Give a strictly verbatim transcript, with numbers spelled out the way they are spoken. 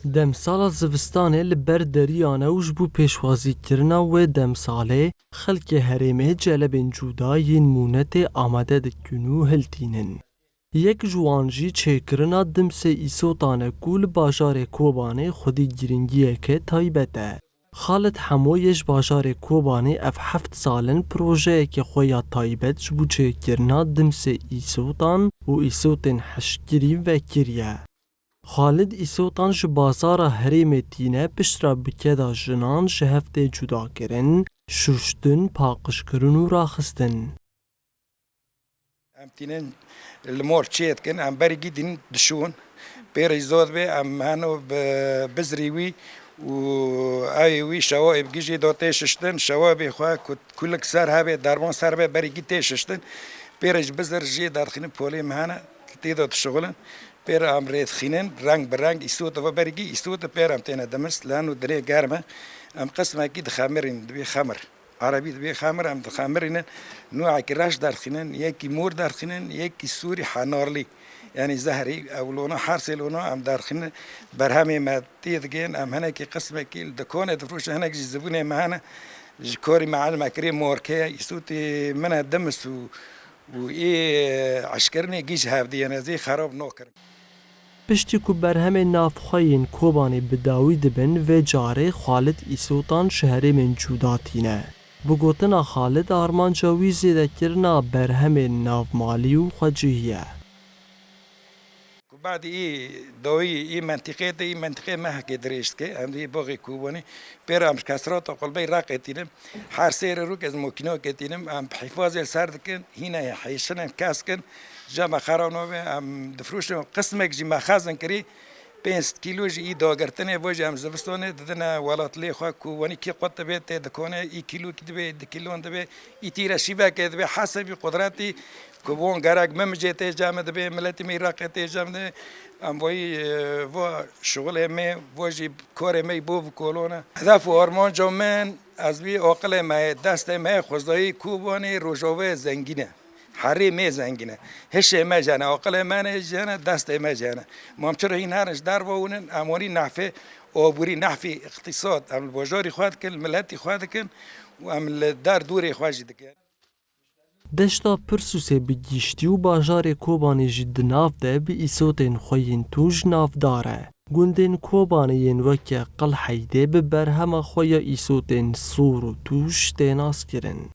Demsala zivistanê li ber deriyan e û ji bo pêşwazîkirina wê demsalê xelkê herêmê celebên cuda yên mûnetê amade dikin û hiltînin. Yek ji wan jî çêkirina dimsê îsotan e ku li bajarê Kobanê xwedî girîngiyeke taybet e. Xalid Hemo yê ji bajarê Kobanê ev heft sal in projeyeke xwe ya taybet ji bo çêkirina dimsê îsotan û îsotên hişkirî vekiriye. Xalid îsotan ji bazara herêmê tîne piştre bi keda jinan ji hev tê cudakirin, şuştin, paqijkirin û raxistin. Em tînin li mor çê dikin, em berî gî dînin dişûn. Pê re zor be, em heno bi bizrî wî û ayê wî şewa ê bi gijê de tê şiştin, şewa bê xwe ku kulik ser hebe, derman ser be, berî gî tê şiştin. Pê re ji bizir jê derxînin polê me hene, tê de dişixulin. Pê re em rê dixînin, reng bi reng îsot ve berî gî îsot pê re em têne dimist, li heno dirê germ e. Em qismekî dixemirîn, dibê xemir. Erebî dibê xemir, em dixemirînin, nûekî reş derxînin, yekî mor derxînin, yekî sûrî henarlî. Yanî zehrî, ew lona, her sê lona em derxînin, berhemê me tê digên, em hinekî qismekî li dikonê difroşin, hinek jî zibûnê me hene, ji korî me elme kirê morke ye, îsûtê min e dimis û, û ê eşkirinê gî ji hev diyên, ez ê xerab nakirim. Piştî ku berhemên navxwe yên Kobanê bi dawî dibin, vê carê Xalid Îsotan ji herêmên cuda tîne. Bi gotina Xalid, armanca wî zêdekirina berhemên navmalî û xwecihî ye. Ku badî î dawî î mentiqê te, î mentiqê mehekê dirêj dike, em dî boxê Kobanê, pê re em ji kesrata qulbey reqetînim. Her sêrê rûk ez mokînokê tînim, em bi hîfazê ser dikin, hîne hêşinên kesk in, ja me xera nabe, em difroşin, qismek jî me xezin kirî, pênc sed kîlo jî î dagirtinê, bo jî em zivistonê didine welatlê xwe, ku wenî kî qut dibe, tê dikone, î kîlo kî dibe, di kîlon dibe, î tîre şîvekê dibe, hesebî qudretî, ku bon gerek min mijê tê cem dibe, miletî me î reqê tê cem dibe, em boyî, e, vo şixulê me, vo jî korê me bo bi kolone. Hedef û armanca min, ez bî aqilê me, destê me, xwezayî Kobanê Rojavayê zengîn e. Herê me zengîn e. Hişê me jene, aqilê me ne jene, destê me jene. Mam çira hîn herin ji derve hûnin, em wanî nehfê aborî, nehfê îqtîsad, em li bajarî xwe dikin, li miletî xwe dikin û em li der dûrê xwe jî dikin. Deşta Pirsûsê bi giştî û bajarê Kobanê jî di nav de bi îsotên xwe yên tûj navdar e. Gundên Kobanê yên weke Qilheydê bi berhema xwe ya îsotên sor û tûj tê naskirin.